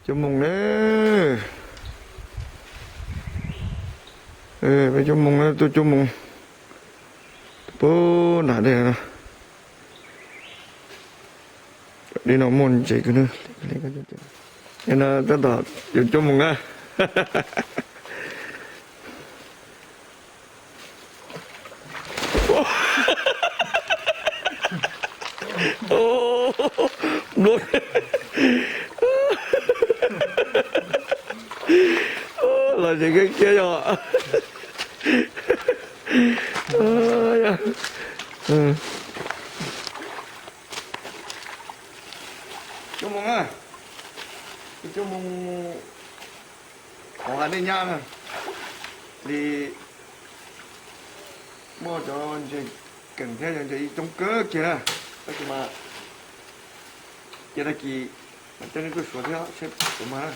Cuab moos na. Peb cuab moos na, tuaj cuab moos. Pub nram dej no. Dej no muaj ntses kawg na. No tab tom yuav cuab moos na. Los tseem kiag kiag yog. Cuab moos na, cuab moos hauv hav dej nyab na, li muaj cov ntses keem thiab cov ntses ib coob kawg kiag na. Tab sis mas cia tag kis mas coj nej tuaj suav thiab seb puas mag na.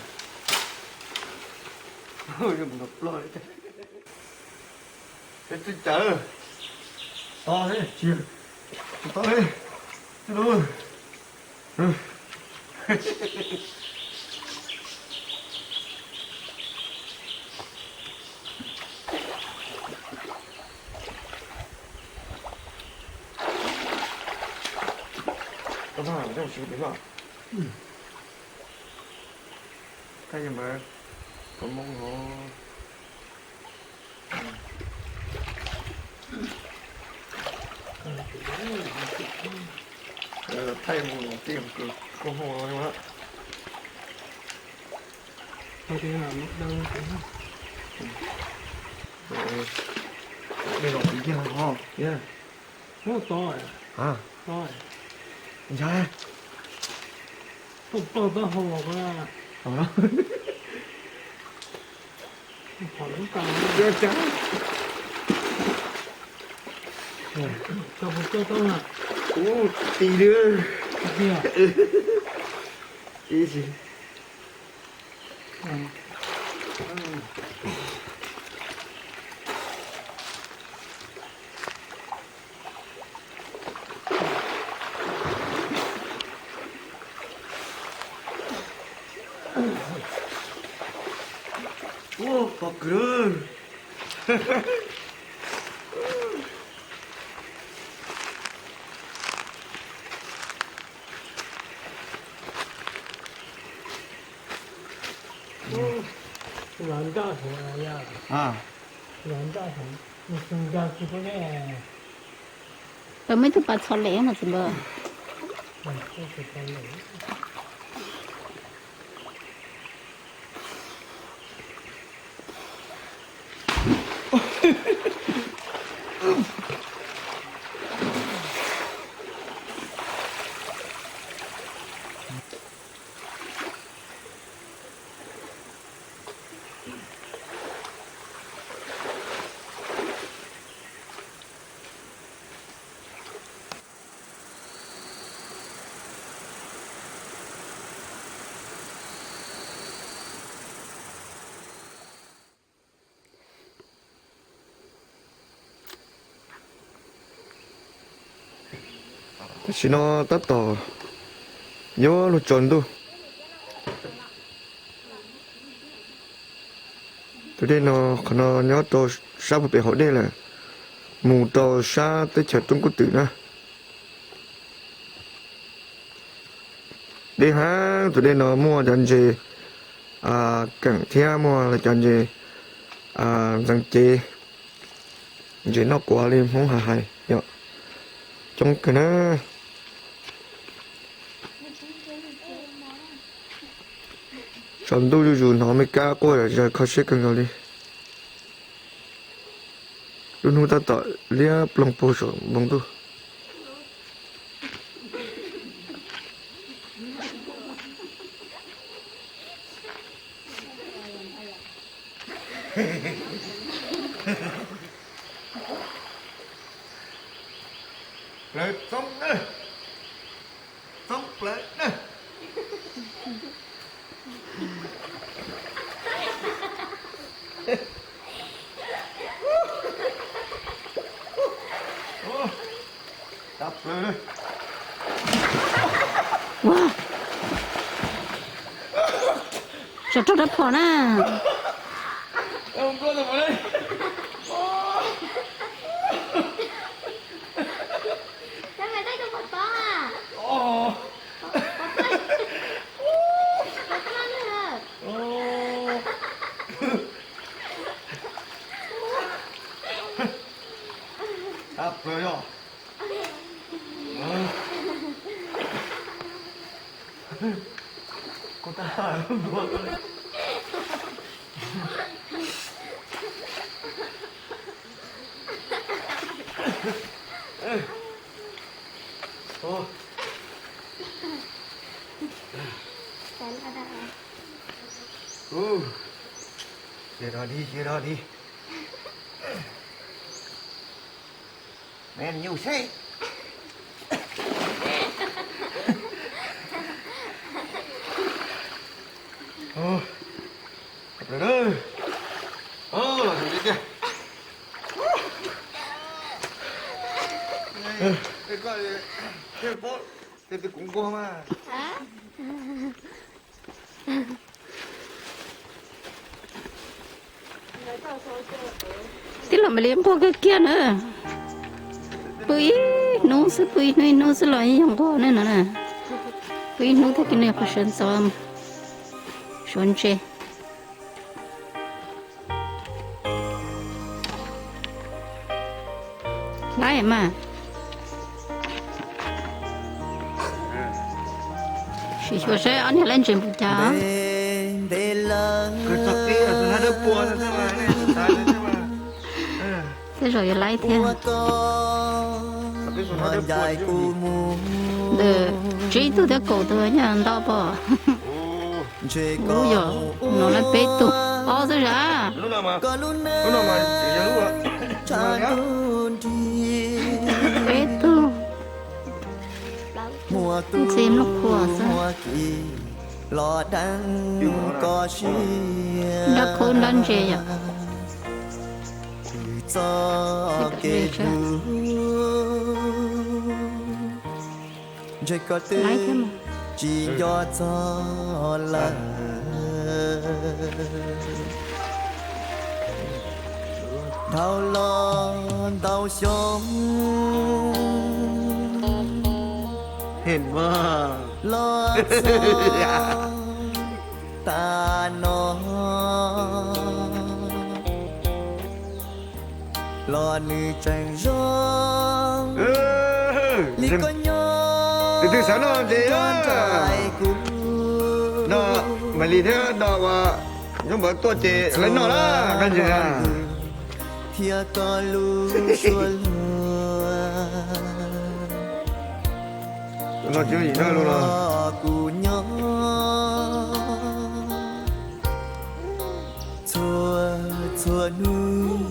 Peb txij cawv. To li, tsis, tsis to li. Txij lub. Thaij yog npawg, kov moo hov. Thaij mus tim koj hu no. Dej los txiv kiag ho. Ntshai. Tuaj pawg pab hau los ko na. Qhov lub kas. Cov puas tuaj tau na? Ub, ti li. Ti si. Ua pom kwv. Los nroj heev, los nroj heev, nws tsis nrog tsis pub ne. Tau muaj ib tug pas txho lem mas txiv npawg. Tam sim no tab tom yuav luag tsaus ntuj. Tus dej no, qhov no nyob rau sab puag pem hauv dej lawm, mus rau sab teb chaws Roob Kub Twm na. Deb heev, tus dej no muaj cov ntses keem thiab muaj cov ntses ntxeev cev, ntses noj quav li Hmoob hais hais yom, coob kawg na. Tsaus ntuj zuj zus hnov me kab quaj zom zaws kho siab kawg nkaus li. Lub hnub tab tom liab ploog puag saum npoo ntuj. Plawv txoob na, txoob plawv na. Txoob plawv na. Ua, Saum rau rab phom na. Cia rau di, cia rau di. Neb nyuj seb. Los tiag tiag. Kuv nquag mas. Tij laug Malis nquag kiag kiag na. Pw ib hnub xwb, pw ib hnub ib hnub xwb los yeej yog nquag ne no na. Pw ib hnub thiab ces nws qhov sawv ntxov suav ntse. Laib mas. Sim xyuas saib ob niag laib ntses npaum cas. Tej zaum yuav laib thiab. Ntawm tsib tug thiab kaum tug nyob ntau pom. Ub, yog no laib peb tug, ob xwb zam. Peb tug. Ntxim muaj qhua xwb. Nrab khaub nrab ntse yom. Laib thiab mas. Dhau los ntau xyoo, los txog tas no, los nws tseem zoo li koj nyob. Tus twg xav noj ntses no, Maiv Lis thiab no ua, Ntsuab Npawv tuaj ces lawv noj na, nqaij ntses na. Thiab koj lub suab luag, noj tsis yim noj los kuv nyob txhua txhua hnub.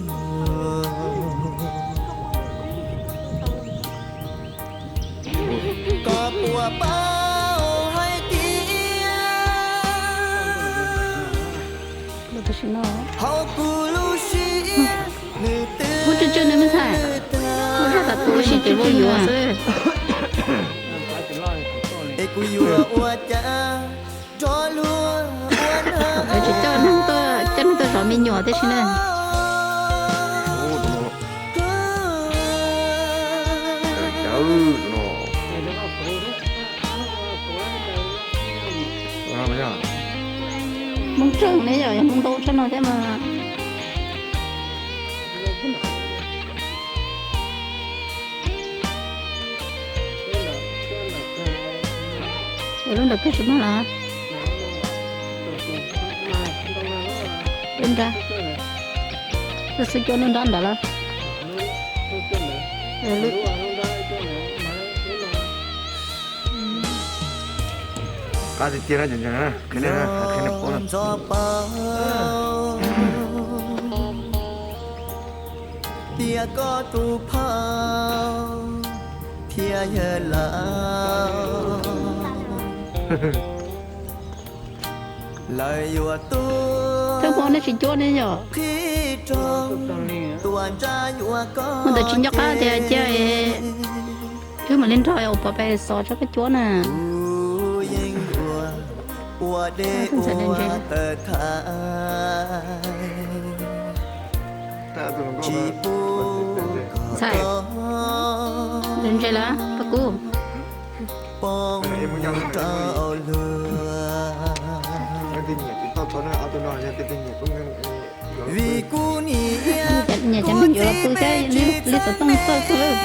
Koj puas paub hais tias hauv kuv lub siab nws twb tag, ua zaj tas tu ua si ces vau yuav xwb. Es kuv yuav ua cas nrog luag ua na. Tsis coj neeg tuaj, coj neeg tuaj zov me nyuam tib si na. Hmoob tseem ne yom, yog Hmoob ntau tshaj no thiab mas. Lub ntawd kawg tsis mag los? Lub nrab, lub xub cuab lub nrab ntawd los? Qab tiag tiag na, qhia nej paub. Tias koj tus phauj thiab yawg laus, lawv yuav tuaj, thawj hmo nej tsis cuab ne yom? Qhib rau tua ntsaj yuav koj ntawd tsis nco qab tias cia wb mam li nrog ua pov pes xov tso koj cuab na. Kuv yeej yuav ua dej ua tawm thaiv, tsis pub kom tau. Ntse lawm, pab kub. Poob rau luag. Vim kuv niam, nyiam cov neeg yuav los pw thiab li xov tooj txawj kawg.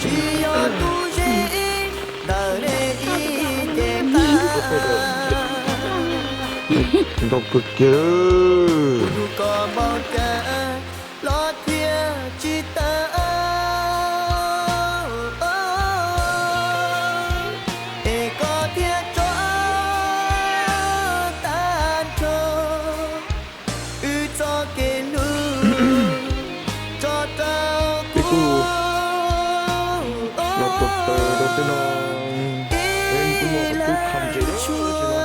Tsis yog tus ze ib ntawm nej ib ce qab. Ntau kawg kiag. Kuv yug koj npaum cas los thiaj tsis tau, es koj thiaj tso tag nrho wb txoj kev hlub tso rau kuv. Los tau taw rau tej no, peb kuj muaj qhov twb qhov ntse lawm.